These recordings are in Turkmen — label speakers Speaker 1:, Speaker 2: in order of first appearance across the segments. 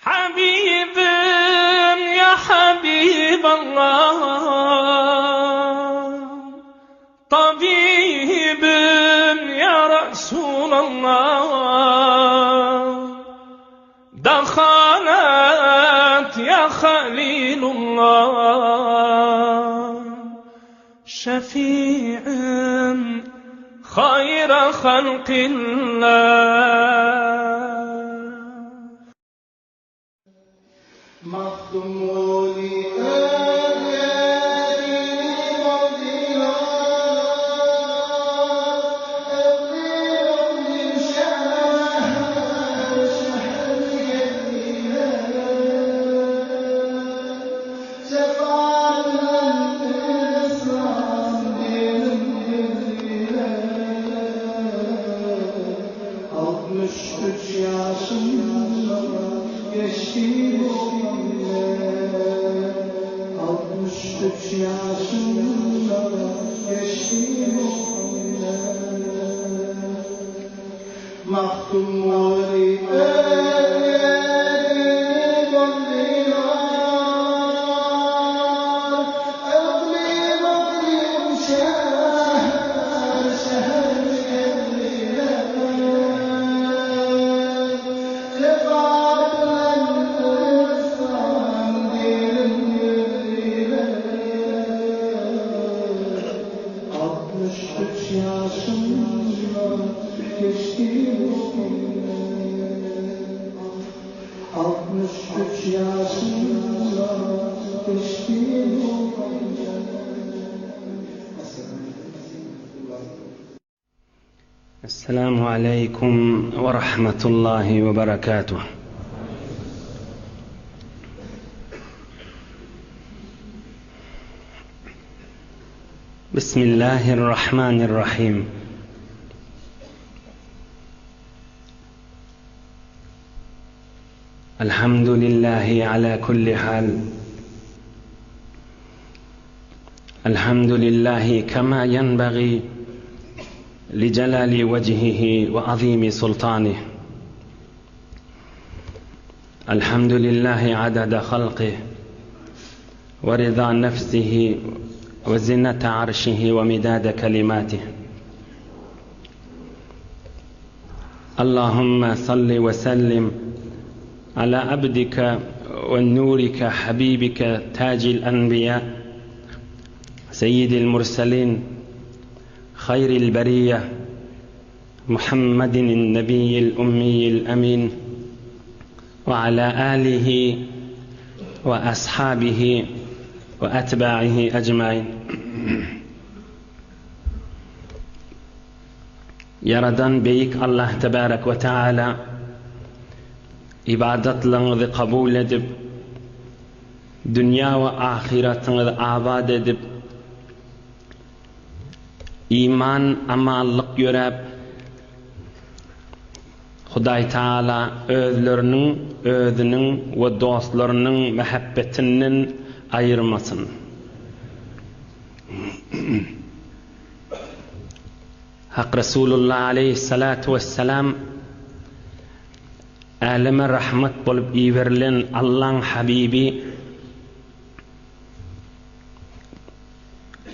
Speaker 1: Habibim ya Habiballah Tabibim ya Resulallah Dahalat ya Halilullah Şefi'im hayra halkillah.
Speaker 2: Magtymguly öz ýerini boldylar, Ogly-ogly şäher-şäher gezdiler. Jepa bilen yslam dinin bildiler. 63 ýaşynda geçdi bu günler. 63 ýaşynda geçdi bu günler. Magtymguly öz ýerini boldylar, Ygly-bygly şäher-şäher gezdiler. Jepa bilen yslam dinin bildiler. 63 ýaşynda geçdi bu günler. 63 ýaşynda geçdi bu günler.
Speaker 3: Esselamu aleýkum we rahmetullahi we berekatuh. Bismillahirrahmanirrahim. Elhamdülillahi ala kulli hal. Elhamdülillahi kema yenbagi li celali vecihihi ve azimi sultanih. Elhamdülillahi adada halqih ve rıza nefsihi ve zinete arşihi ve midade kelimatih. Allahümme salli ve sellim ala abdike ve nurike habibike tacil enbiya seyyidil murselin hayril beriyye Muhammedin nebiyyil ummiyil emin ve ala alihi ve ashabihi ve etba'ihi ecmain. Ýaradan Beýik Allah Tebarek we Teala ybadatlaryňyzy kabul edip, dünýä we ahyratyňyzy abat edip, iman amallyk ýöräp, Hudaý Taala özleriniň, özüniň we dostlarynyň mähebbetinden aýyrmasyn. Hak Resulullah aleýhissalatu wessalam äleme rahmat bolup iberilen Allaň habibi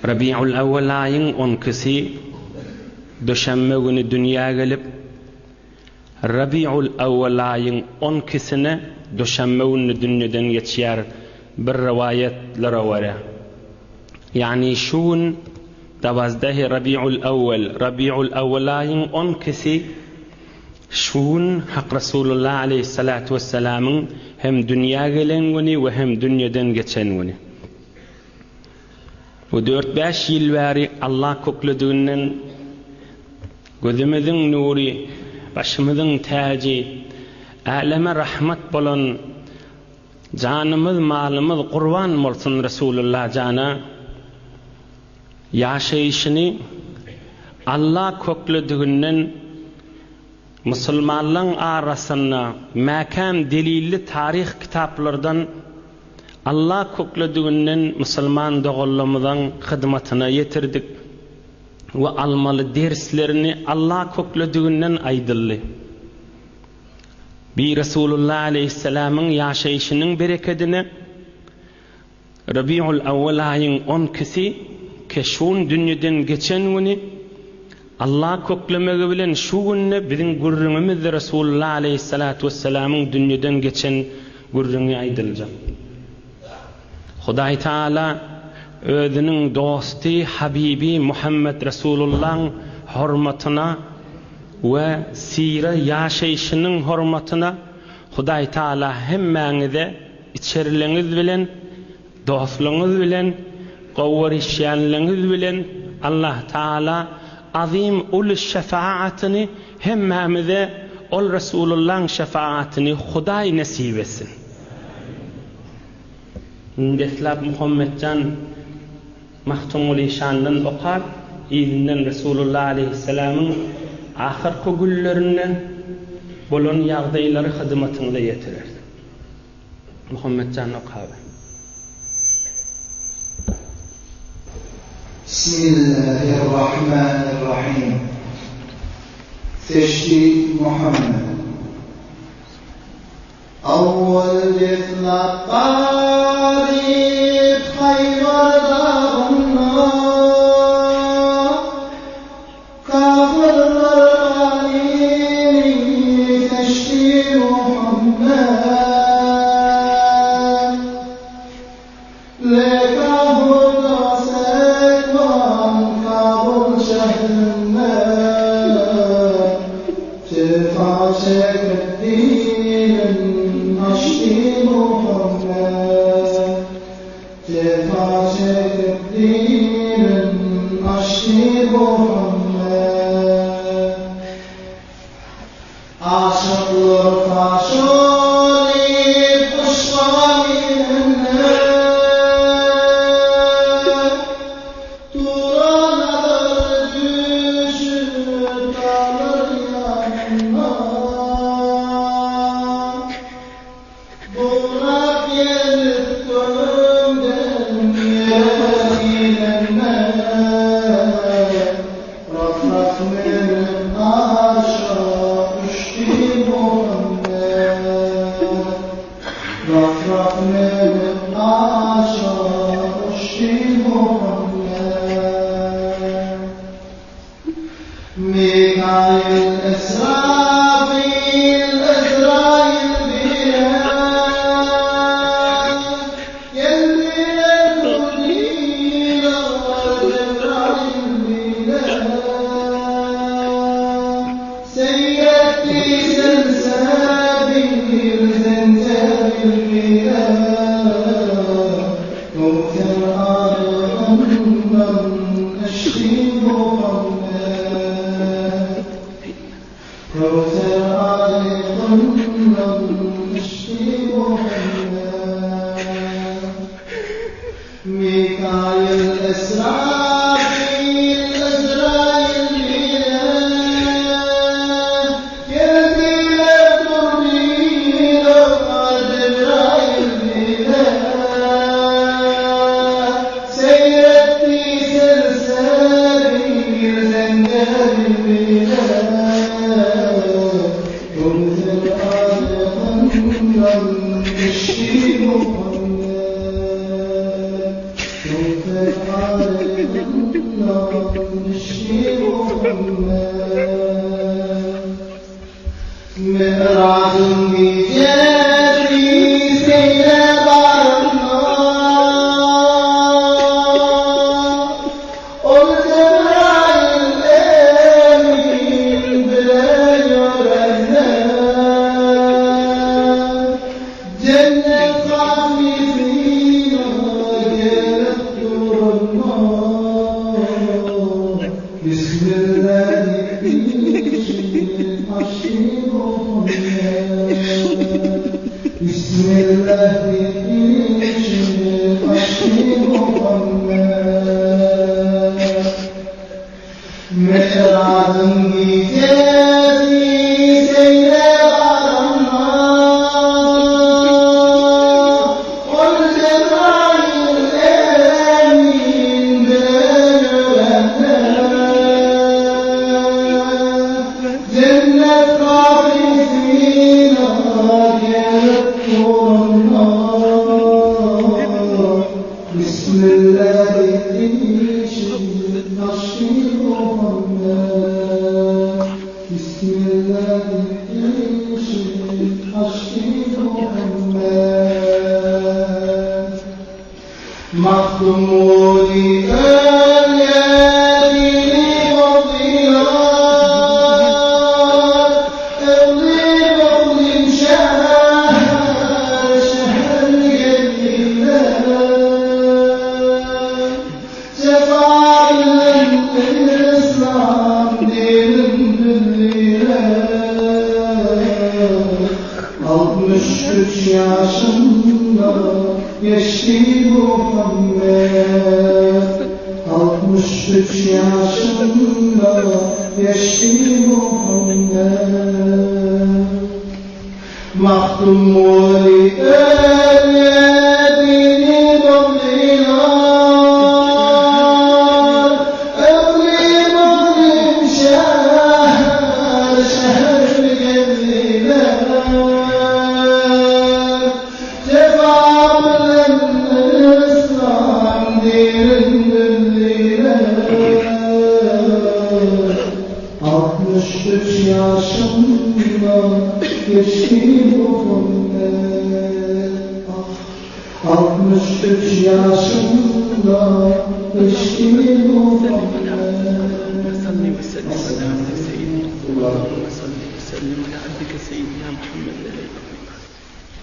Speaker 3: Rabiul Awwal aýyň on ikisi duşenbe güni dünýä gelip, Rabiul Awwal aýyň on ikisine duşenbe güni dünýeden geçýär bir rowaýatlara görä. Ýagny şu gün Dabazdahi Rabiul Awwal, Rabiul Awwal aýyň on ikisi şu gün Hak Resulullah aleýhissalatu wessalamyň hem dünýä gelen güni we hem dünýeden geçen güni. Bu dört-bäş ýyl bäri Allah köklediginden gözümiziň nury, başymyzyň täji, äleme rahmat bolan Janymyz, malymyz gurban bolsun Resulullah jana. Ýaşaýşyny Alla köklediginden musulmanlaň arasynda mäkäm delilli taryh kitaplardan Alla köklediginden musulman doganlarymyzaň hyzmatyna ýetirdik we almaly derslerini Alla köklediginden aýdyldy. Bi Resulullah aleýhissalamyň ýaşaýşynyň berekedine Rabiul Awwal aýyň on ikisi Keşun dünýeden geçen güni Allah köklemegi bilen şu günde biziň gürrüňimizde Resulullah aleýhissalatu wessalamyň dünýeden geçen gürrüňi aýdyljak. Hudaý Taala özüniň dosty Habibi Muhammet Resulullaň hormatyna we syra ýaşaýşynyň hormatyna Hudaý Taala hemmäňize içerileňiz bilen dostlugyňyz bilen gowuryşýanlygyňyz bilen Allah Taala azym uly şefaatyny hemmämize ol Resulullaň şefaatyny Hudaý nesip etsin. Deslap Muhammetjan Magtymguly şandan okap, yzyndan Resulullah aleýhissalamyň ahyrky günlerinde bolan ýagdaýlary hyzmatyňyza ýetireris. Muhammetjan okaber.
Speaker 2: Bismillahirrahmanirrahim. Seçdi Muhammet. Awwal deslap baryp Haýbar dagynda, Kafyrlar ganyny seçdi Muhammet. Leka hurda sekwan Kabul şährinde, Jefa çekip dilin açdy Muhammet. Jefa çekip dilin açdy Muhammet. Aşyklar paş olyp yşga ginende, Tura nazar düşüp galar ýanynda. Burak gelip gökden ýere inende, Raf-raf münüp arşa uçdy Muhammet. Raf-raf münüp arşa uçdy Muhammet. Mikaýyl, Esrafyl, Ezraýyl bile Geldiler durdylar Jebraýyl bile. Seýretdi selsebil, zenjebil bile Köwser arygyndan içdi Muhammet. Köwser arygyndan içdi Muhammet. Mikaýyl, Esrafyl, Ezraýyl bile Geldiler durdylar Jebraýyl bile. Seýretdi selsebil, zenjebil bile Köwser arygyndan içdi Muhammet. Köwser arygyndan içdi Muhammet. Mi'rajyň gijesi seýre baranda, Ol Jebraýyl emin bile ýörende, Jennet gapysyna gelip duranda, Bismillah diýip işigi açdy Muhammet. Bismillah diýip işigi açdy Muhammet. Mi'rajyň gijesi seýre baranda, Ol Jebraýyl emin bilen ýörende, Jennet gapysyna. Magtymguly ölýär dini bozdylar, Öwli-böwlim şäher, şäher gezdiler. Jepa bilen yslam dinin düzdüler. 63 ýaşynda geçdi Muhammet, 63 ýaşynda geçdi Muhammet. Magtymguly ölýär dini bozdylar, Öwli-böwlim şäher, şäher gezdiler. Jepa bilen yslam dinin düzdüler. 63 ýaşynda geçdi Muhammet, ah, 63 ýaşynda geçdi Muhammet.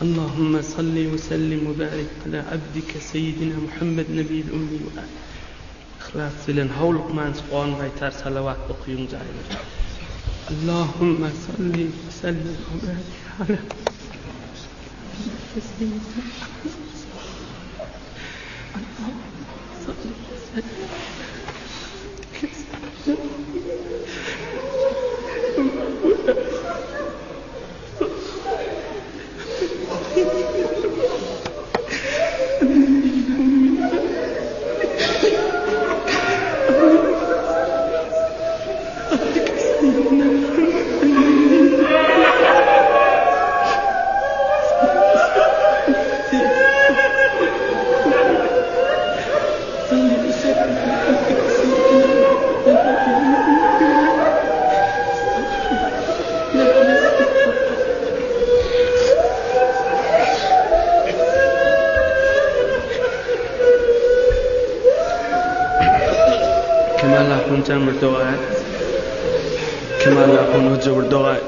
Speaker 3: Allahumma salli we sellim we barik ala abdike seýidina Muhammed nebiýil ümmi we ali. Yhlas bilen howlukmanjyk on gaýtar salawat okyň jaýlar. Allahumma salli we sellim we barik ala abdike seýidina Muhammed. Allahumma salli we sellim abdike seýidina Muhammed. Kemal ahunjan bir doga et. Kemal ahun hoja bir doga et.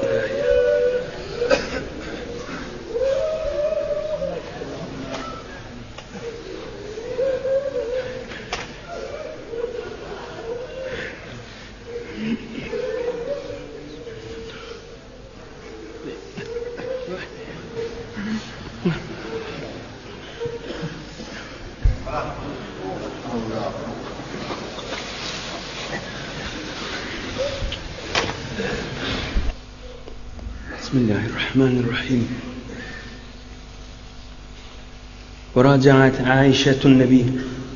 Speaker 3: Bismillahirrahmanirrahim. وراجعت عائشة النبي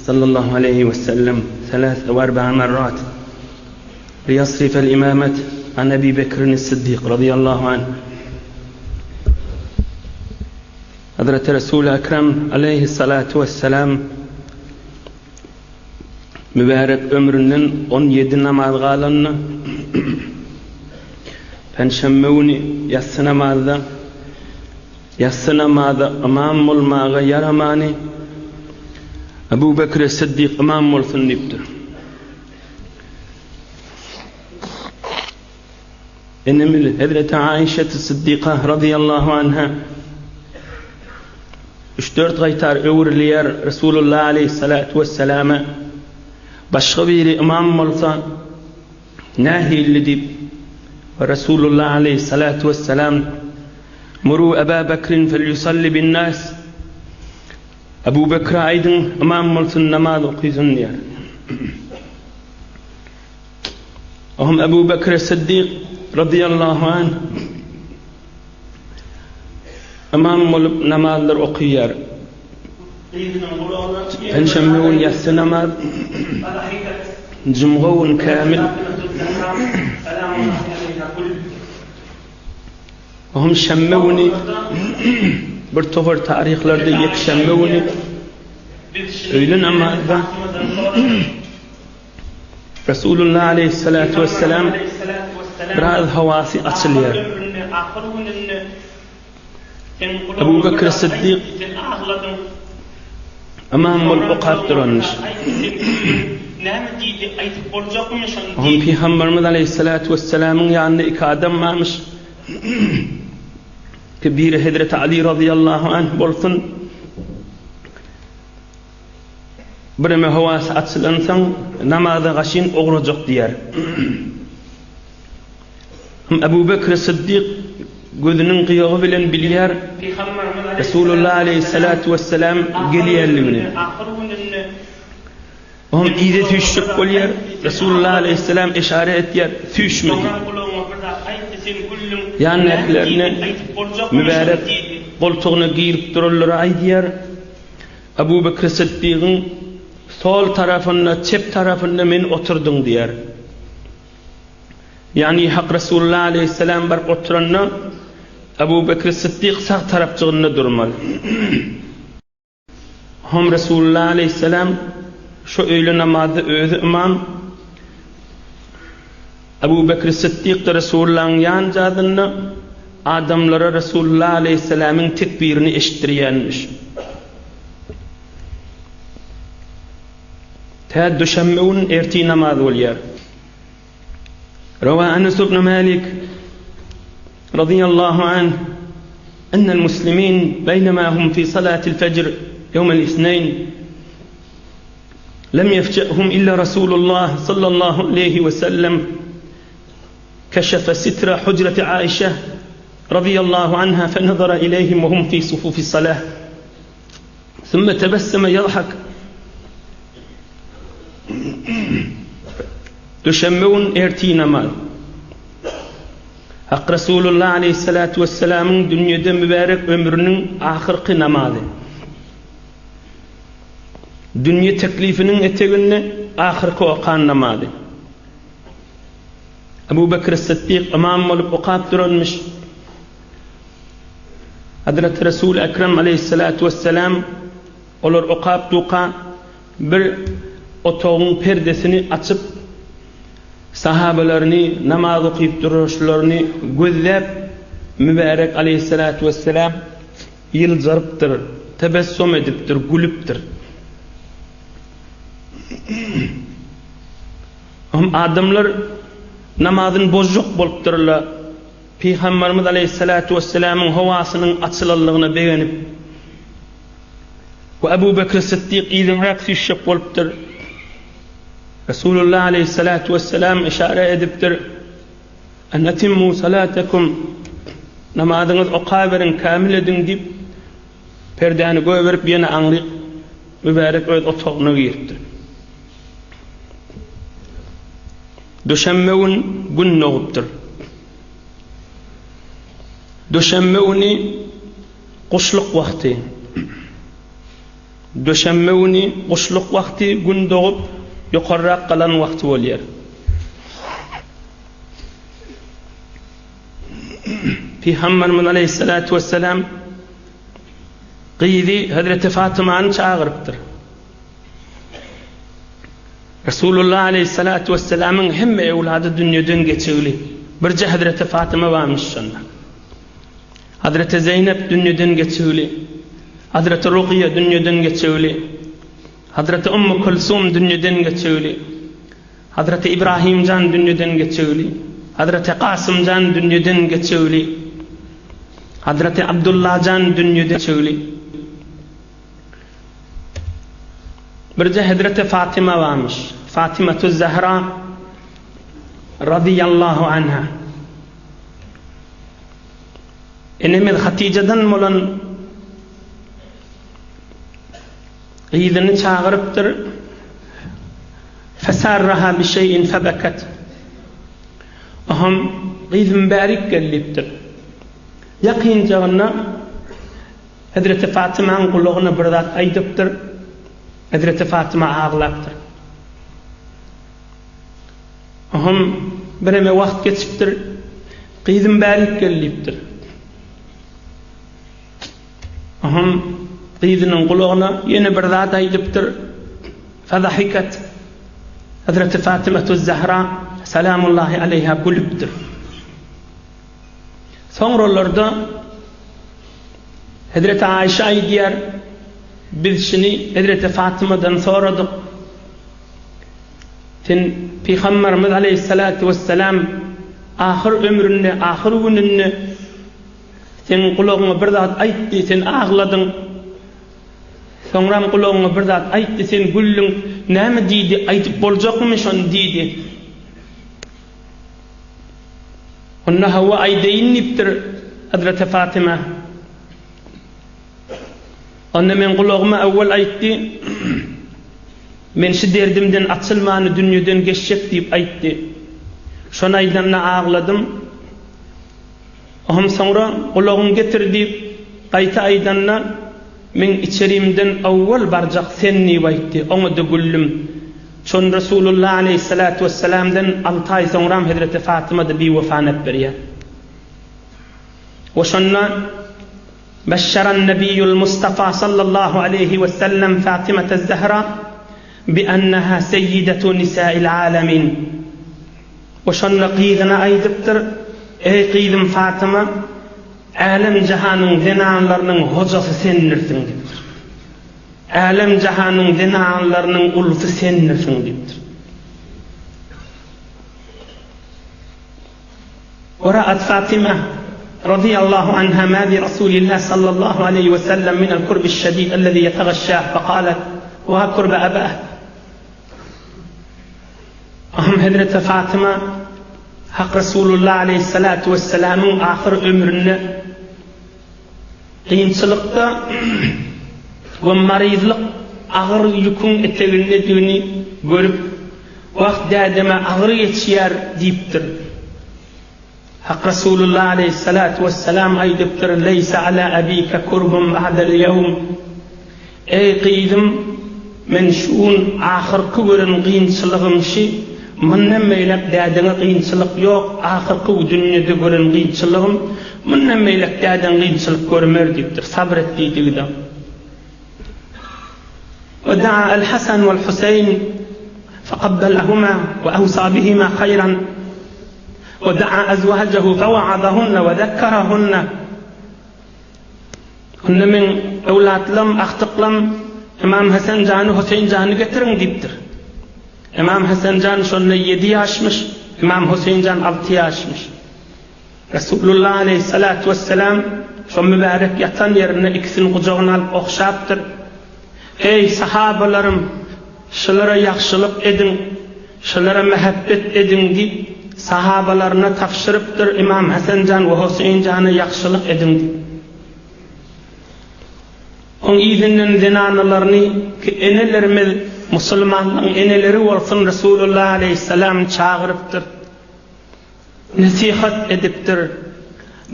Speaker 3: صلى الله عليه وسلم ثلاث أو أربع مرات ليصرف الإمامة عن أبي بكر الصديق رضي الله عنه Hazreti Resul Ekrem aleyhissalatu vesselam mübärek ömründen 17 namaz galanyny Penşenbe güni ýassy namazda ýassy namaza ymam bolmaga ýaramany Ebu Bekri Siddik ymam bolsun diýipdir. Enemiz Hezreti Aişe Siddiqa radıyallahu anha üç-dört gaýtar öwrülýär Resulullah aleyhissalatu vesselama başga biri ymam bolsa nähilli diýip Resulullah aleyhissalatu vesselam Muru Eba Bekrin felyusalli bin nas Ebu Bekre aýdyň ymam bolsun namaz okysyn diýär. Ohm Ebu Bekr Siddik radıyallahu anh ymam bolup namazlar okaýar. Penşenbe gün ýassy namaz, jumga gün kämil. Ohm şenbe güni bir topar taryhlarda ýekşenbe güni öýle namazda Resulullah aleyhissalatu vesselam biraz howasy açylýar. Ebu Bekr Siddik. Ymam bolup okap duranmyş. Oňa Pygamberimiz aleýhissalatu wessalamyň ýanynda iki adam barmyş. Ki biri Hezreti Ali razyýallahu anh bolsun. Bireme howasy açylansoň namaza gaşyn ugrajak diýer. Ebu Bekr Syddyk gözüniň gyýagy bilen bilýär, Resulullah aleýhissalatu wessalam gelýänligini. Oňa yza süýşjek bolýar, Resulullah aleýhissalam yşara etýär, süýşme diýip. Ýanyndakylaryna mübärek goltugyna girip duranlara aýdýar, Ebu Bekr Syddygyň sol tarapynda, çep tarapynda meni oturdyň diýýär. Ýagny Hak Resulullah aleýhissalam baryp oturanda Ebu Bekri Syddyk sag tarapjygynda durmaly. Hom Resulullah aleýhissalam şo öýle namazda özi ymam, Ebu Bekri Syddyk-da Resulullahyň ýanjazynda adamlara Resulullah aleýhissalamyň tekbirini eşitdirýänmiş. Tä duşenbe gün ertir namaz bolýar. Rawa Anas ibn Malik radiyallahu anh ennel muslimin beýnema hum fi salatil fejr ýewmel isneýn lem ýefje'hum illa Rasulullah sallallahu aleýhi we sellem keşefe sitra hujreti Aişe radiyallahu anha fenazara ileýhim we hum fi sufufis salah Sümme tebesseme ýadhak. Duşenbe gün ertir namaz. Hak Resulullah aleyhissalatu vesselamyň dünýede mübärek ömrüniň ahyrky namazy. Dünýe teklifiniň eteginde ahyrky okan namazy. Ebu Bekr Siddik ymam bolup okap duranmyş. Hazreti Resul Ekrem aleýhissalatu wesselam olar okap duka bir otagyň perdesini açyp sahabalaryny namaz okyp duruşlaryny gözläp mübärek aleýhissalatu wesselam ýyljarypdyr, tebessum edipdir, gülüpdir. Adamlar namazyny bozjak bolupdyrlar. Pygamberimiz aleýhissalatu wessalamyň howasynyň açylanlygyna begenip we Ebu Bekr Syddyk yzyňrak süýşjek bolupdyr. Resulullah aleýhissalatu wessalam yşara edipdir, An atimmu salatakum, namazyňyzy okaberiň, kämil ediň diýip, perdäni goýberip ýene aňryk mübärek öz otagyna giripdir. Duşenbe gün gün dogupdyr. Duşenbe güni guşluk wagty. Duşenbe güni guşluk wagty gün dogup ýokarrak galan wagty bolýar. Pygamberimiz aleýhissalatu wessalam gyzy Hazreti Fatymany çagyrypdyr. Resulullah aleýhissalatu wessalamyň hemme öwlady dünýeden geçigli. Birje Hazreti Fatyma barmyş şonda. Hazreti Zeýnep dünýeden geçigli. Hazreti Rukyýa dünýeden geçigli. Hazreti Ummu Kulsum dünýeden geçigli. Hazreti Ibrahimjan dünýeden geçigli. Hazreti Kasymjan dünýeden geçigli. Hazreti Abdullajan dünýeden geçigli. Birje Hezreti Fatyma barmyş. Fatymatuz Zahra razyýallahu anha. Enemiz Hatyjadan bolan gyzyny çagyrypdyr. Fesarraha bi şeyin febeket. Oham gyzym bärik gel diýipdir. Ýakynjagynda Hezreti Fatymaň gulagyna bir zat aýdypdyr. Hezreti Fatyma aglapdyr. Oňam bireme wagt geçipdir. Gyzym bärik gel diýipdir. Oňam gyzynyň gulagyna ýene bir zat aýdypdyr. Fadahikat. Hezreti Fatymatuz Zahra salamullahi aleýha gülüpdir. Soňralarda Hezreti Aýşe aýdýar. Biz şuny hezreti Fatymadan soradyk. Sen Pygamberimiz aleýhissalatu wessalam ahyr ömründe, ahyr gününde seň gulagyňa bir zat aýtdy, sen agladyň. Soňram gulagyňa bir zat aýtdy, sen güldüň. Näme diýdi, aýdyp boljakmy şony diýdi. Onda hawa aýdaýyn diýipdir Hazreti Fatyma. Onda meň gulagyma öwwel aýtdy, Men şu derdimden açylmany dünýeden geçjek diýip aýtdy. Şony aýdanda agladym. Ohm soňra gulagyňy getir diýip, gaýta aýdanda, Meň içerimden öwwel barjak sen diýip aýtdy. Oňa-da güldüm. Şony Resulullah aleýhissalatu wessalamdan alty aý soňram hezreti Fatyma-da biwefa nep berýär. We şonda Beşşeren Nebiýul Mustafa sallallahu aleýhi we sellem Fatimete Zehra bi enneha seyyidetu nisa'il alemin. We şonda gyzyna aýdypdyr, Eý gyzym Fatyma, älem-jahanyň zenanlarynyň hojasy sendirsiň diýipdir. Älem-jahanyň zenanlarynyň ulusy sendirsiň diýipdir. Weraat Fatima radiyallahu anha ma bi Rasulillah sallallahu aleýhi we sellem minel kurbiş şedid ellezî ýetagşşâh fekalet, Wa kurbe ebâh. Ahym hezreti Fatyma Hak Resulullah aleýhissalatu wessalamyň ahyr ömründe kynçylykda we maryzlyk agyr ýüküň etegindedigini görüp, Wah, dädeme agyr geçýär diýipdir. Hak Resulullah aleýhissalatu wessalam aýdypdyr, Leýse ala abike kurbun ba'del ýewm. Eý gyzym, men şu gün ahyrky gören gynçylygym şi, mundan beýläk dädeňe gynçylyk ýok, ahyrky dünýede gören gynçylygym, mundan beýläk dädeň gynçylyk görmer diýipdir, sabyr et diýdigi-de. Ve da'a el-Hasan we'l-Huseýn feqabbelehuma ve awsa bihima haýran ve da'a azwajahu fewa'azahunna ve zekkerahunna. Onda meň öwlatlam, agtyklam Ymam Hasan jany, Huseýn jany getiriň diýipdir. Ymam Hasan jan şonda ýedi ýaşmyş, Ymam Huseýn jan alty ýaşmyş. Resulullah aleýhissalatu wessalam şo mübärek ýatan ýerinde ikisini gujagyna alyp ogşapdyr. Eý, sahabalarym, şulara ýagşylyk ediň, şulara mähebbet ediň diýip, sahabalaryna tabşyrypdyr, Ymam Hasan jan we Huseýn jana ýagşylyk ediň diýip. Oň yzyndan zenanalaryny ki enelerimiz musulmanlaryň eneleri bolsun Resulullah aleýhissalam çagyrypdyr. Nesihat edipdir.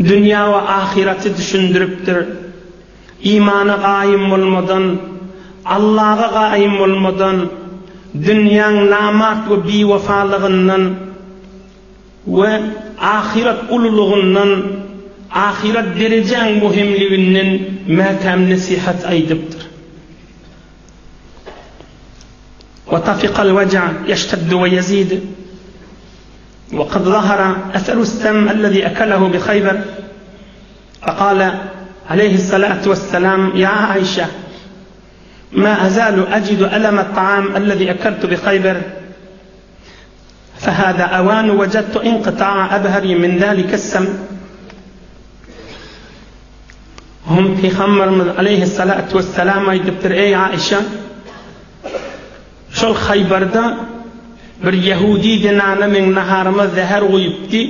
Speaker 3: Dünýä we ahyraty düşündiripdir. Imana gaýym bolmadan, Allaha gaýym bolmadan, dünýäň namart we biwefalygyndan we ahyret ululygyndan, ahyret derejäň möhümliginden mäkäm nesihat aýdypdyr. Wa tafikal weja ýeşteddu we ýezid. Wa kad zahara eserus-sem ellezî ekelehu bi Haýber. Fekale aleyhissalatu vesselam, Ýa Aýşe, ma azalu ajidu elemet-taam ellezî ekeltu bi Haýber, fehâzâ awânu wejadtu inqita'a ebherî min zâlikes-sem. Hum Pygamberimiz aleyhissalatu vesselam aýdypdyr, Eý Aýşe, Şol Haýbarda bir ýehudi zenana meň naharyma zäher guýupdy.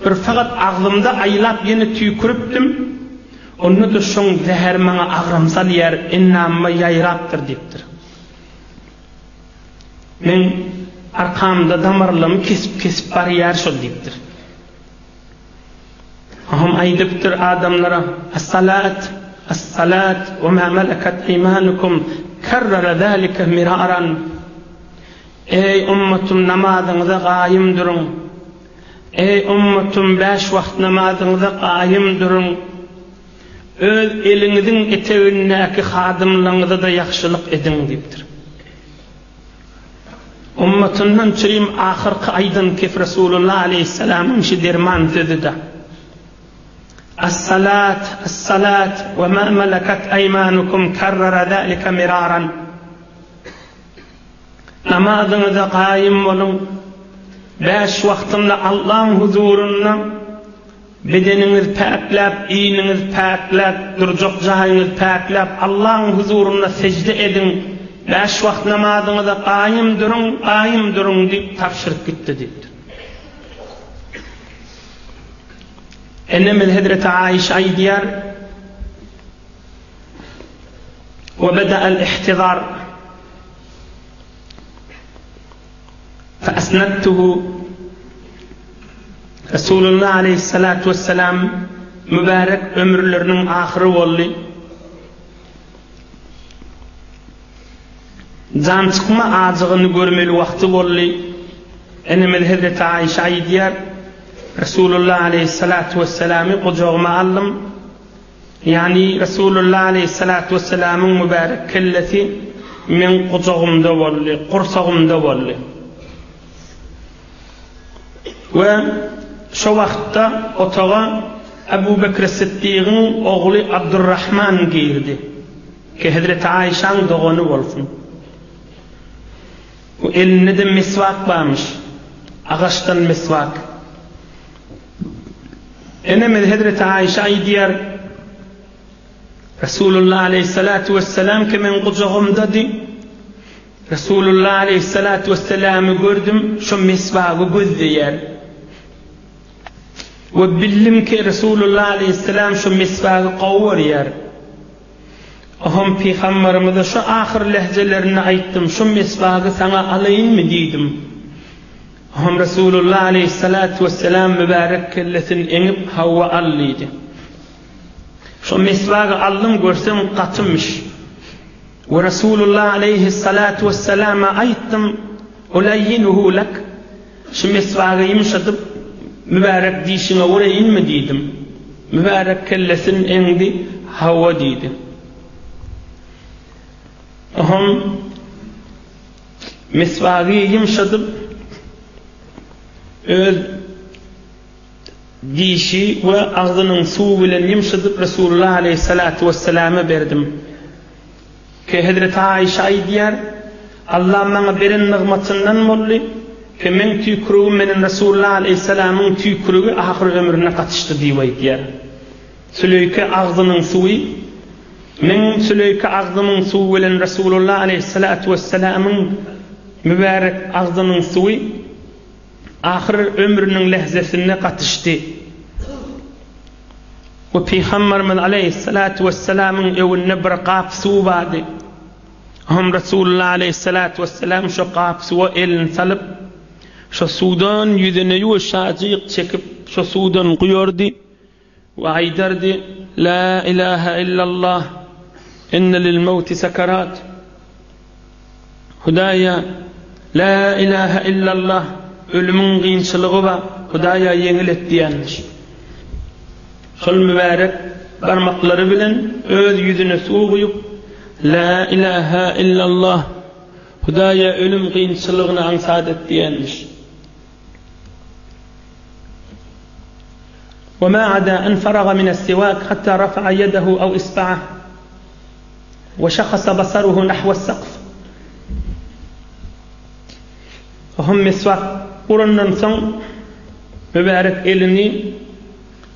Speaker 3: Bir sagat agzymda aýlap ýene tüýküripdim. Onda-da şoň zäheri maňa agram salýar, endamyma ýaýrapdyr diýipdir. Meň arkamda damarlarymy kesip-kesip barýar şol diýipdir. Ohm aýdypdyr adamlara, As-salat, as-salat we ma malakat eýmanukum, kerrere zalike miraran. Eý ummatym namazyňyza gaýym duruň. Eý ummatym bäş wagt namazyňyza gaýym duruň. Öz eliňiziň etegindäki hadymlaryňyza-da ýagşylyk ediň diýipdir. Ummatyndan çürim ahyrky aýdan kef Resulullah aleýhissalamyň şi derman sözüda. As-salat, as-salat we ma malakat aýmanukum karrara zalika miraran. Namazyňyza gaýym boluň. Bäş wagtynda Allaň huzurynda bedeniňiz päkläp, iniňiz päkläp, durjak jaýyňyz päkläp, Allaň huzurynda sejde ediň. Bäş wagt namazyňyza gaýym duruň, gaýym duruň diýip tabşyryp gitdi diýipdir. Enemiz hezreti Aişe aýdýar, Ve beda'el ihtizar fe esnedtuhu Resulullah aleyhissalatu vesselam mübärek ömürleriniň ahyry boldy. Jan çykma ajygyny görmeli wagty boldy. Enemiz hezreti Aişe aýdýar, Resulullah aleýhissalatu wesselamy gujagyma aldym. Ýagny Resulullah aleýhissalatu wesselamyň mübärek kellesi meň gujagymda boldy, gursagymda boldy. We şo wagtda otaga Ebu Bekr Siddigiň ogly Abdurrahman girdi. Ki hezreti Aişaň dogany bolsun. Bu elinde-de miswak barmyş. Agaçdan miswak. Enemiz hezreti Aişa aýdýar, Resulullah aleýhissalatu wesselam ki meň gujagymdady. Resulullah aleýhissalatu wesselamy gördüm, şo miswagy gözleýär. We bildim ki Resulullah aleýhissalam şo miswagy gowy görýär. Oham pygambarymyza şu ahyr lehjelerinde aýtdym, şu meswagy saňa alaýynmy diýdim. Oham Resulullah aleýhissalatu wesselam mübärek kellesini eňip, hawa al diýdi. Şo meswagy aldym görsem gatymyş. We Resulullah aleýhissalatu wesselama aýtdym, Ulayyinuhu lek. Şu meswagy ýumşadyp, mübärek dişiňe uraýynmy diýdim. Mübärek kellesini eňdi, Hawa diýdi. Oňam meswagy ýumşadyp, öz dişi we agzynyň suwy bilen ýumşadyp Resulullah aleýhissalatu wesselama berdim. Ki hezreti Aişe aýdýar, Allah maňa beren nygmatyndan boldy, ki meň tüýkürigim menen Resulullah aleýhissalamyň tüýkürigi ahyr ömrüne gatyşdy diýip aýdýar. Süleýke agzynyň suwy, meň süleýke agzymyň suwy bilen Resulullah aleýhissalatu wessalamyň mübärek agzynyň suwy ahyr ömrüniň lehzesinde gatyşdy. We Pygamberimiz aleýhissalatu wessalamyň öwünde bir gap suw bardy. Hom Resulullah aleýhissalatu wessalam şo gap suwa elini salyp, şo suwdan ýüzüne ýuwaşajyk çekip, şo suwdan guýardy we aýdardy, La ilaha illallah, inne lil mewti sekarat. Hudaýa, La ilaha illallah, ölümiň gynçylygy bar, Hudaýa ýeňil et diýenmiş. Şol mübärek barmaklary bilen öz ýüzüne suw guýup, La ilaha illallah, Hudaýa ölüm gynçylygyny aňsat et diýenmiş. Wa ma ada an faraga minas-siwak hatta rafa'a ýedehu aw isba'ah. We şahasa basaruhu nahwas-sakf. Ohm meswak urandan soň mübärek elini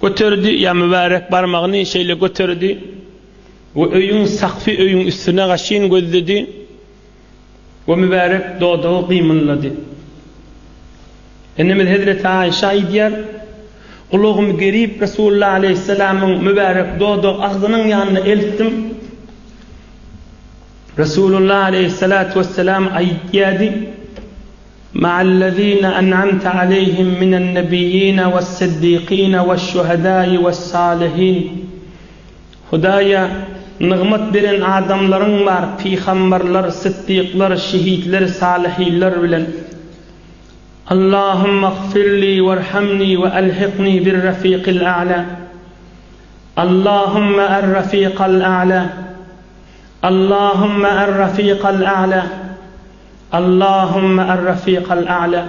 Speaker 3: göterdi ýa mübärek barmagyny şeýle göterdi we öýüň sakfy öýüň üstüne gaşyn gözledi we mübärek dodagy gymyldady. Enemiz hezreti Aişa aýdýar, Gulagymy gerip Resulullah aleýhissalamyň mübärek dodak agzynyň ýanyna eltdim. Resulullah aleýhissalatu wessalam aýdýardy, Ma'allazina an'amta aleýhim minen-nebiýýina was-siddiqina waş-şuhada'i was-salihin. Hudaýa nygmat beren adamlaryň bar, pygamberler, syddyklar, şehitler, salyhynlar bilen. Allahumma gfirli werhamni we elhikni bir-rafiqil a'la. Allahumma er-rafiqal a'la. Allahumma er-rafiqal a'la. Allahumma er-rafiqal a'la.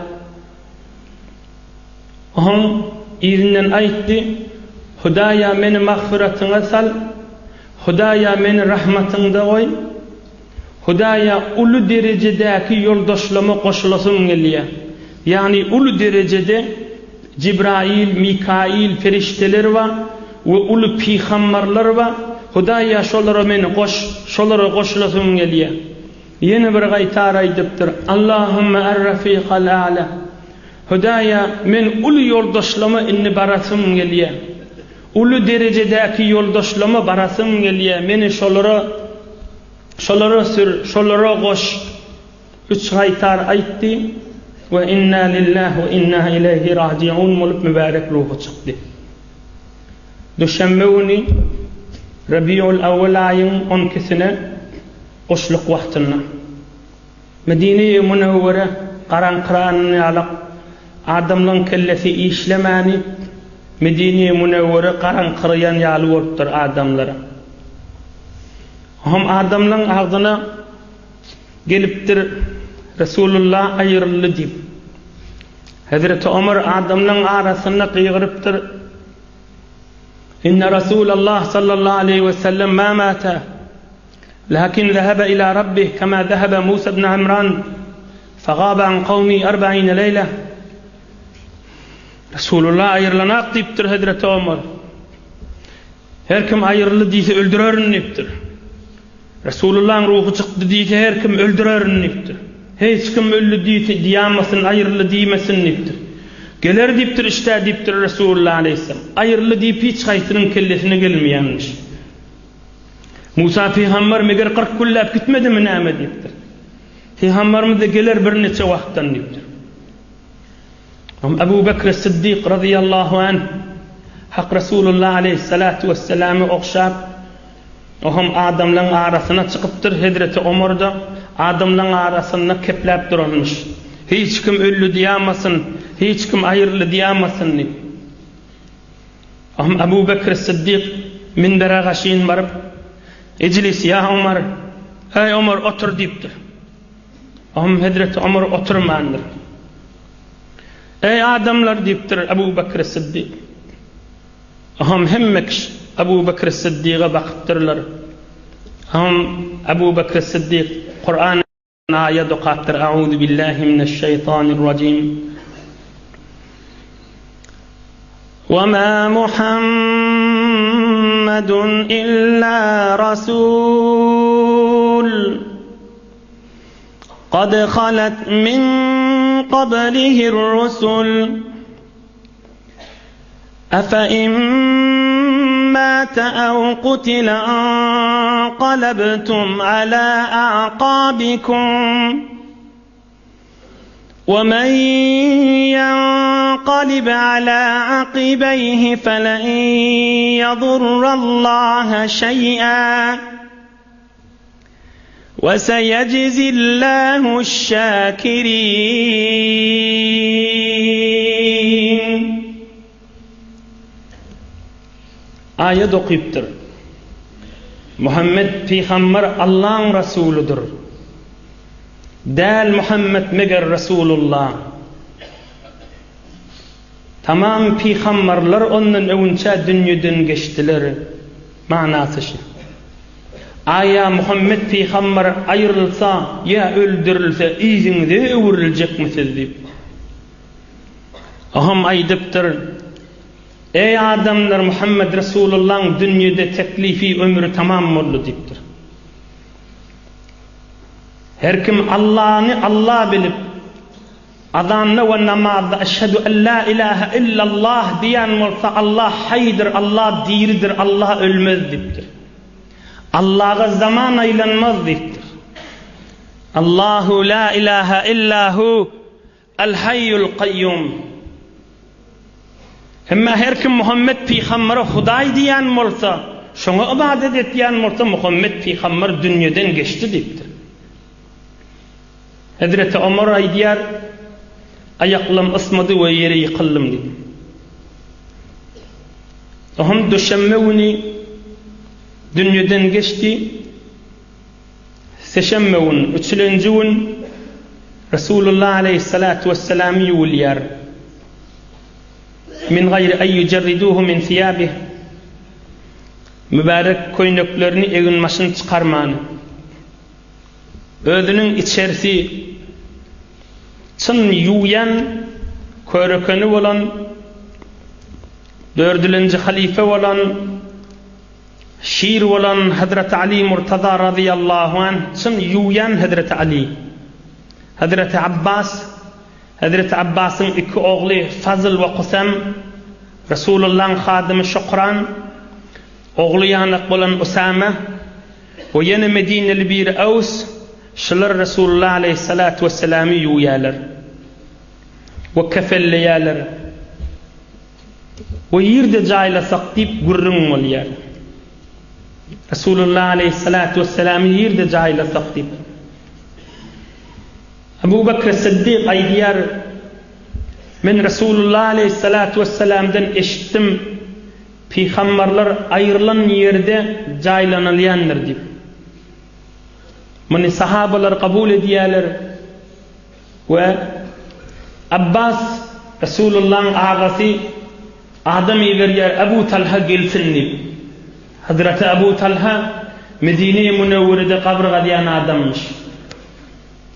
Speaker 3: Oň yzyndan aýtdy. Hudaýa meni magfyratyňa sal, Hudaýa meni rahmatyňda goý, Hudaýa uly derejedäki ýoldaşlama goşulasym gelýär. Ýagny uly derejede Jibrail, Mikail perişdeler bar we uly pygambarlar bar. Hudaýa şolara meni goş, şolara goşulasym gelýär. Ýene bir gaýtar aýdypdyr, Allahümme er-rafikal a'la. Hudaýa men uly ýoldaşlama indi barasym gelýär. Uly derejedäki ýoldaşlama barasym gelýär, meni şolara şolara sür, şolara goş. Üç gaýtar aýtdy we Inna lillah we inna ileýhi rajiun bolup mübärek ruhy çykdy. Duşenbe güni Rabiul Awwal aýyň on ikisine guşluk wagtynda Medine-i Münewwere garaňkyran ýalak adamlaň kellesi işlemäni Medine-i Münewwere garaňkyraýan ýaly bolupdyr adamlara. Hom adamlaň agzyna gelipdir Resulullah aýryldy diýip. Hezreti Omar adamlaň arasynda gygyrypdyr, Inne Rasulallah sallallahu aleýhi we sellem ma mata, lakin zehebe ila rabbih kema zehebe Musa ibn Imran fegaba an kawmi erbaine leýle. Resulullah aýrylanak diýipdir Hezreti Omar. Her kim aýryldy diýse öldürerin diýipdir. Resulullahyň ruhy çykdy diýse her kim öldürerin diýipdir. Hiç kim öldi diýse diýamasyn aýryldy diýmesin diýipdir. Geler diýipdir işdä diýipdir Resulullah aleýhissalam. Aýryldy diýip hiç haýsynyň kellesine gelmeýänmiş. Musa pygamber meger 40 günläp gitmedimi näme diýipdir. Pygamberimiz-de geler birniçe wagtdan diýipdir. Abu Bekr Siddik razyýallahu anh Hak Resulullah aleýhissalatu wesselamy ogşap O hem adamlaň arasyna çykypdyr, hezreti Omar-da adamlaň arasynda kepläp duranmyş. Hiç kim öldi diýamasyn, hiç kim aýryldy diýamasyn diýip. O hem Abu Bekr Siddik minbere gaşyn baryp, Ijlis, ýa Omar, eý Omar, otur diýipdir. O hem hezreti Omar oturmandyr. Eý adamlar diýipdir Abu Bekr Siddik. Oňam hemme kişi Abu Bekr Syddyga bakypdyrlar. Oňam Abu Bekr Syddyk Kuran aýat okapdyr, Auzu billahi mineş-şeýtanir-rajim. Wa ma Muhammedun illa rasul. Kad halat min qablihi'r rusul. أفإن مات أو قتل انقلبتم على أعقابكم ومن ينقلب على عقبيه فلن يضر الله شيئا وسيجزي الله الشاكرين Aýat okypdyr. Muhammet pygamber Allaň rasulydyr. Däl Muhammet meger Resulullah. Tamam pygamberler ondan öwünçä dünýeden geçdiler. Manasy şu. Aýa Muhammet pygamber aýrylsa ýa öldürilse yzyňyza öwrüljekmisiz diýip. Oňam aýdypdyr, Eý adamlar Muhammet Resulullaň dünýede teklifi ömri tamam boldy diýipdir. Her kim Allany Alla bilip, Azanda we namazda Eşhedü en la ilahe illallah diýen bolsa Allah haýdyr, Allah diridir, Allah ölmez diýipdir. Allaha zaman aýlanmaz diýipdir. Allahu la ilahe illa hu el haýýul kaýýum. Emma her kim Muhammet pygambere Hudaý diýen bolsa, şoňa ybadat etýän bolsa Muhammet pygamber dünýeden geçdi diýipdir. Hezreti Omar aýdýar, Aýaklam ysmady we ýere ýykyldym diýip. Ohm duşenbe güni dünýeden geçdi. Seşenbe gün, üçülenji gün Resulullah aleýhissalatu wesselam ýuwulýar. Min gaýri aý yujarriduhu min siýabih. Mübärek köýneklerini eginbaşyny çykarman, özüniň içersi çyn ýuwýan körekeni bolan dördülenji halyfa bolan şir bolan Hazreti Ali Murtaza razyýallahu anh çyn ýuwýan Hazreti Ali, Hazreti Abbas, Hezreti Abbasyň iki ogly Fazl we Kusam, Resulullahyň hadymy Şukran, ogly ýanak bolan Usama we ýene medineli biri Aws, şular Resulullah aleýhissalatu wesselamy ýuwýarlar we kefenleýärler we ýerde jaýlasak diýip gürrüň bolýar. Resulullah aleýhissalatu wesselamy ýerde jaýlasak diýip. Abu Bekr Syddyk aýdýar, Men Resulullah aleýhissalatu wessalamdan eşitdim, Pygambarlar aýrylan ýerde jaýlanylýandyr diýip. Muny sahabalar kabul edýärler we Abbas Resulullahyň agasy adam iberýär Abu Talha gelsin diýip. Hazreti Abu Talha Medine-i Münewwerede gabyr gazýan adammyş.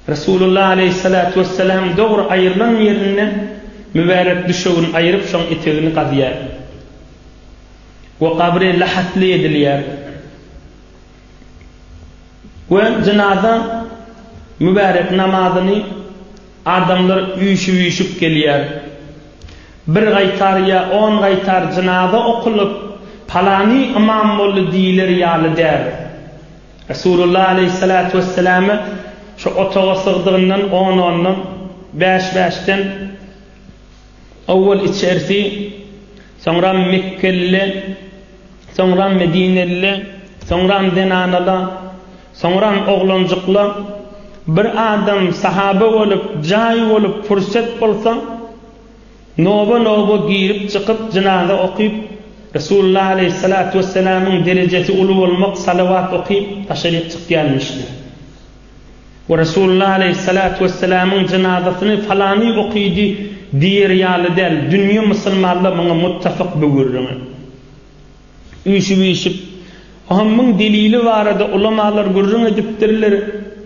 Speaker 3: Resulullah aleýhissalatu wessalam dogry aýrylan ýerinde mübärek düşegini aýryp şoň etegini gazýar. We gabry lahatly edilýär. We jynaza mübärek namazyny adamlar üýşüp-üýşüp gelýär. Bir gaýtar ýa on gaýtar jynaza okulyp, palany ymam boldy diýiler ýaly däl. Resulullah aleýhissalatu wesselamy şu otaga sygdygyndan on-ondan, bäş-bäşden owwal içersi, soňram mekgelile, soňram medinelile, soňram zenanala, soňram oglanjykla bir adam sahaba bolup, jaý bolup, pursat bolsa, Noba-noba girip-çykyp, jynaza okyp, Resulullah aleýhissalatu wessalamyň derejesi uly bolmak salawat okyp, daşaryk çykýanmyşlar. We Resulullah aleýhissalatu wessalamyň jynazasyny falany okydy diýer ýaly däl, dünýe musulmanlar muňa muttafyk bu gürrüňe. Üýşüp-üýşüp, Muhammiň delili barada ulamalar gürrüň edipdirler,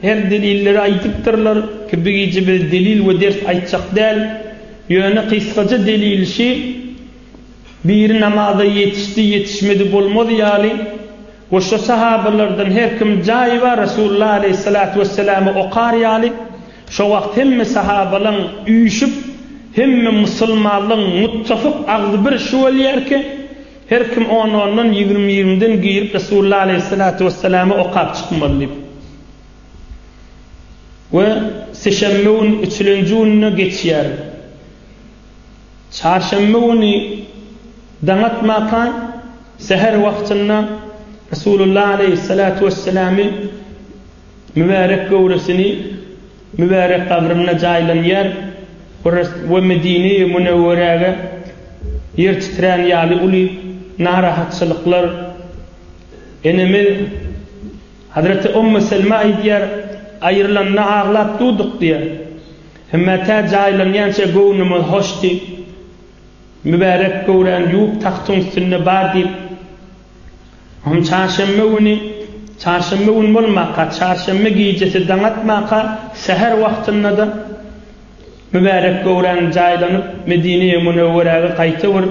Speaker 3: her delilleri aýdypdyrlar, ki bu gije biz delil we ders aýtjak däl, ýöne gysgaça delil şi, biri namaza ýetişdi, ýetişmedi bolmaz ýaly, we şo sahabalardan her kim jaýy bar Resulullah aleýhissalatu wesselamy okar ýaly, şo wagt hemme sahabalaň üýşüp, hemme musulmanlaň muttafyk agzybir şu bolýar ki, Her kim on-ondan, ýigrimi-ýigrimiden girip Resulullah aleýhissalatu wesselamy okap çykmaly diýip. We sişenbe gün üçülenji gününe geçýär. Çarşenbe güni daň atmaka säher wagtynda Resulullah aleýhissalatu wesselamy mübärek göwresini Mübärek gabrynda jaýlanýar we Medine-i Münewweräge ýer titrän ýaly uly narahatçylyklar enemiz Hazreti Ummu Selme aýdýar, Aýrylanda aglap durduk diýýär. Hemmä tä jaýlanýança göwnümiz hoşdy. Mübärek göwräni ýuwup tagtyň üstünde bar diýip, Hum çarşenbe güni, çarşenbe gün bolmaka, çarşenbe gijesi daň atmaka, säher wagtynda-da mübärek göwräň jaýlanyp, Medine-i Münewweräge gaýta bir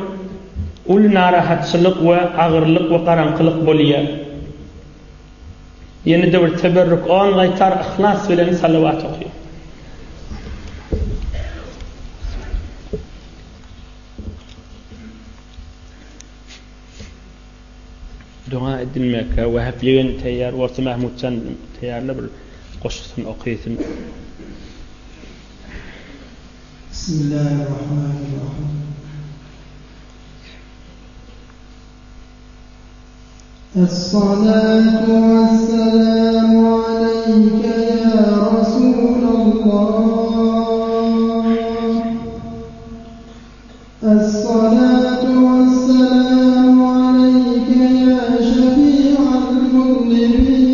Speaker 3: uly narahatçylyk we agyrlyk we garaňkylyk bolýar. Ýene-de bir teberrük on gaýtar yhlas bilen salawat okyň. Doga edilmekge Wehep ýegen teýýar bolsa Mahmutjan teýýarla bir goşgusyny okysyn.
Speaker 2: Bismillahirrahmanirrahim. Es-salatu wes-selamu aleýke ýa Resulallah. Es-salatu wes-selamu aleýke ýa şefi'al muznibin.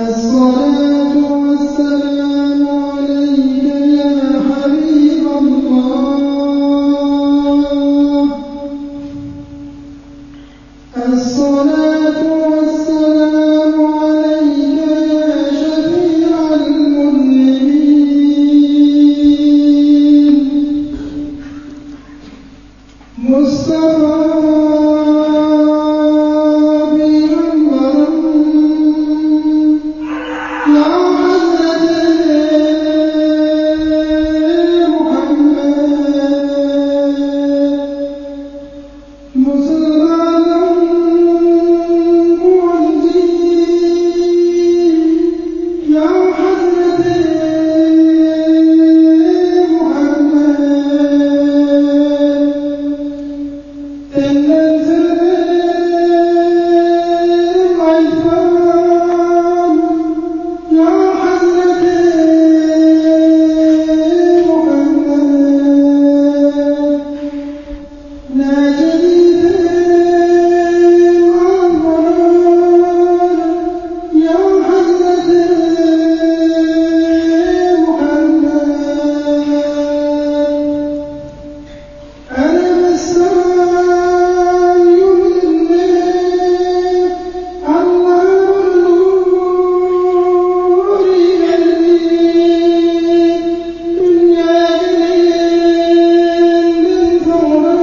Speaker 2: Es-salatu wes-selamu aleýke ýa habiballah. Mustafa pygamberym, ýa Hazreti Muhammet. Musulmanyň guwanjy, ýa Hazreti Muhammet. Senden sözüm aýtsam, ýa Hazreti Muhammet. Näçe diýseň az bolar, ýa Hazreti Muhammet. Arabystan ýurdunda Allah bir nur iberdi. Dünýä gelenden soňra.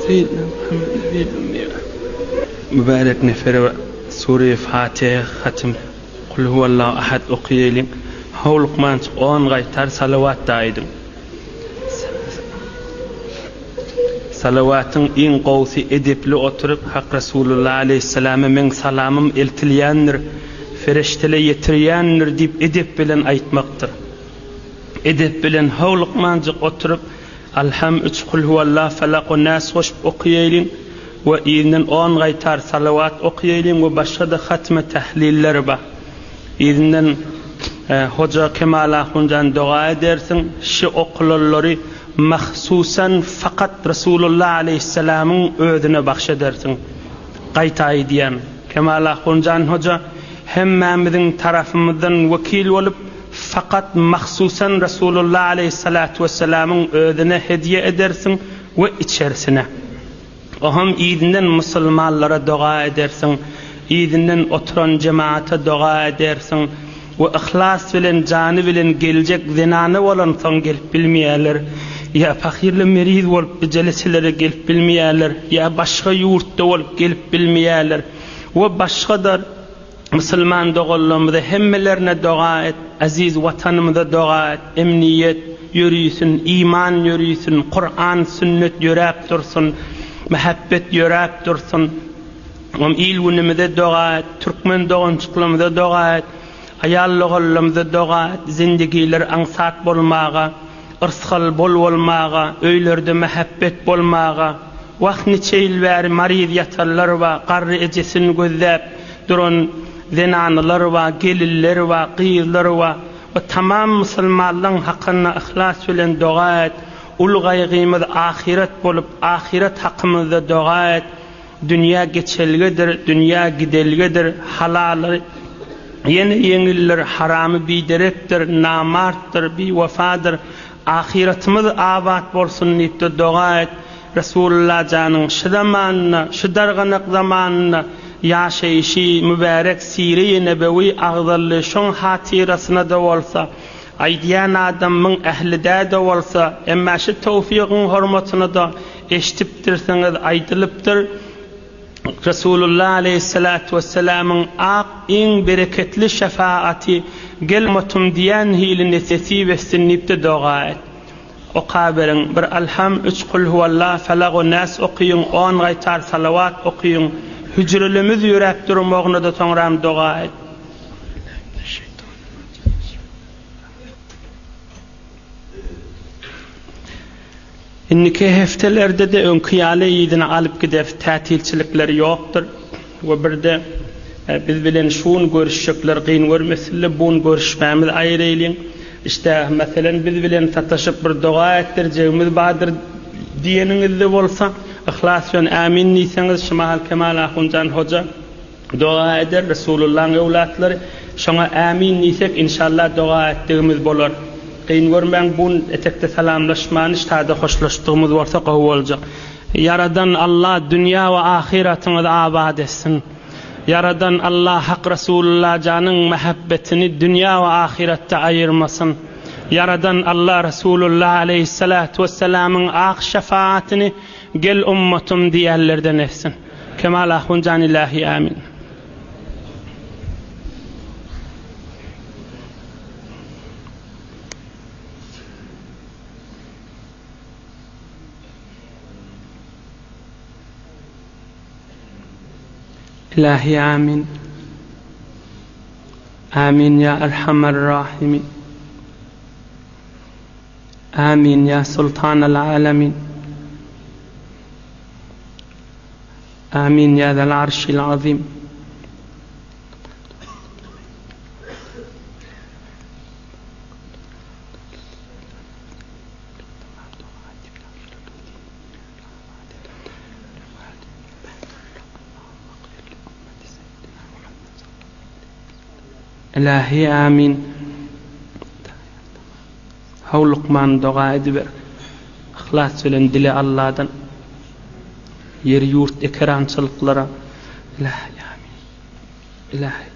Speaker 3: Seýidina Muhammed Nebiýil Ümmi Mübärek nefere Sure-i Fatiha hatym Kul huwallahu ahad okaýalyň. Howlukmançyk on gaýtar salawat-da aýdyň. Salawatyň iň gowusy edepli oturyp Hak Resulullah aleýhissalama meň salamym eltilýändir, fereştele ýetirýändir diýip edep bilen aýtmakdyr. Edep bilen howlukmanjyk oturyp Alham üç Kulhuwallah Falak we Nas goşup okaýalyň we yzyndan on gaýtar salawat okaýalyň we başga-da hatma tähliller bar. Yzyndan Hoja Kemal ahunjan doga edersiň, şi okulanlary mahsusan fakat Resulullah aleýhissalamyň özüne bahş edersiň. Gaýta aýdýan, Kemal ahunjan hoja hemmämiziň tarapymyzdan wekil bolup fakat mahsusan Resulullah aleýhissalatu wessalamyň özüne hedýe edersiň we içerisine. Oňam yzyndan musulmanlara doga edersiň, yzyndan oturan jemaata doga edersiň we yhlas bilen jany bilen geljek zenana bolansoň gelip bilmeýärler, ýa pahyrly meriz bolup bu jeleselere gelip bilmeýärler, ýa başga ýurtda bolup gelip bilmeýärler we başga-da Musulman doganlarymyza hemmelerine doga et, eziz Watanymyza doga et, emniýet ýörisin, iman ýörisin, Kuran, sünnet ýöräp dursun, mähebbet ýöräp dursun. Om il-günümize doga et, türkmen dogançyklarymyza doga et, aýal doganlarymyza doga et, zindigileri aňsat bolmaga. Yrsgal bol bolmaga, öýlerde mähebbet bolmaga. Wah, niçe ýyl bäri maryz ýatanlar bar, garry ejesini gözläp duran zenanalar bar, gelinler bar, gyzlar bar. We tamam musulmanlaň hakynda yhlas bilen doga et. Uly gaýgymyz ahyret bolup, ahyret hakymyzda doga et. Dünýä geçelgedir, dünýä gidelgedir, halaly ýene ýeňildir, haramy biderekdir, namartdyr, biwefadyr. Ahyretimiz abat bolsun diýip-de doga et. Resulullah janyň şu zamanynda, şu darganak zamanynda ýaşaýşy mübärek sire-i nebewi agzaldy, şoň hatyrasyna-da bolsa, aýdýan adamyň ähli dä-de bolsa, emma şu towfygyň hormatyna-da Eşidipdirsiňiz, aýdylypdyr, Resulullah aleýhissalatu wessalamyň ak iň bereketli şefaaty gel ummatym diýen hili nesip etsin diýip-de doga et. Okaberiň, bir Alham, üç Kulhuwallah, Falak we Nas okyň, on gaýtar salawat okyň, hüjrelerimiz ýöräp durmagyna-da soňram doga et. Indiki hepdelerde-de öňki ýaly yzyna alyp gideris, tätilçilikler ýokdur we birde biz bilen şu gün görüşjekler gyn görmesinler, bu gün görüşmämizi aýyraýlyň. Işte, meselen, biz bilen sataşyp bir doga etdirjegimiz bardyr diýeniňizde bolsa, yhlas bilen ämin diýseňiz, şu mahal Kemal ahunjan hoja Doga eder Resulullaň öwlatlary şoňa ämin diýsek inşallah doga etdigimiz bolar. Kyn görmäň bun etekde salamlaşmany ştada hoşlaşdygymyz bolsa gowy boljak. Ýaradan Allah dünýä we ahyratyňyzy abat etsin. Ýaradan Allah Hak Resulullah janyň mähebbetini dünýä we ahyratda aýyrmasyn. Ýaradan Allah Resulullah aleýhissalatu wessalamyň ak şefaatyny gel ummatym diýenlerden etsin. Kemal ahun jan ilahi amin. Ilahi amin. Amin ya erhamer rahimin. Amin ya sultanal alamin. Amin ya zal arşil azim. Ilahi amin. Howlukman doga ediber. Yhlas bilen dile Alladan. Ýer ýurt ekerançylyklara. Ilahi amin. Ilahi amin.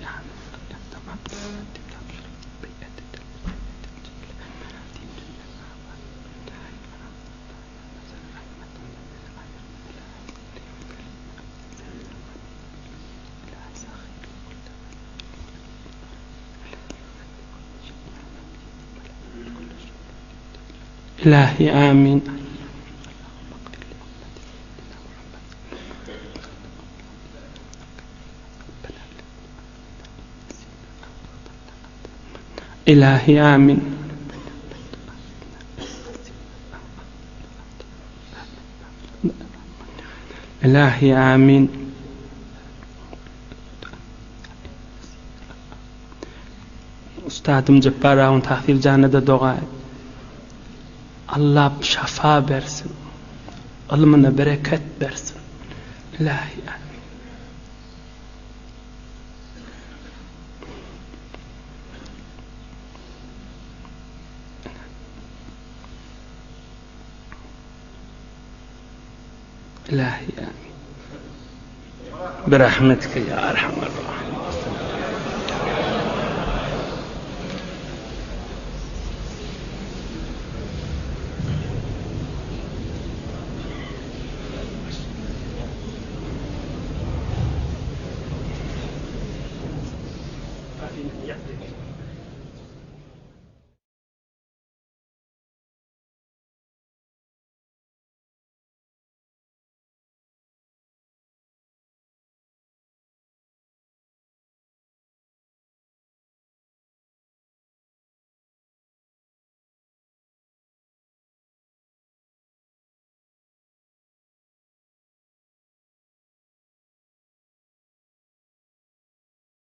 Speaker 3: Ilahi amin. Ilahi amin. Ilahi amin. Ustadym Jepbar agam Tahsil jana-da doga et. Allah şafa bersin. Ylmyna bereket bersin. Ilahi amin. Ilahi amin. Birahmetike ya erhamer rahimin.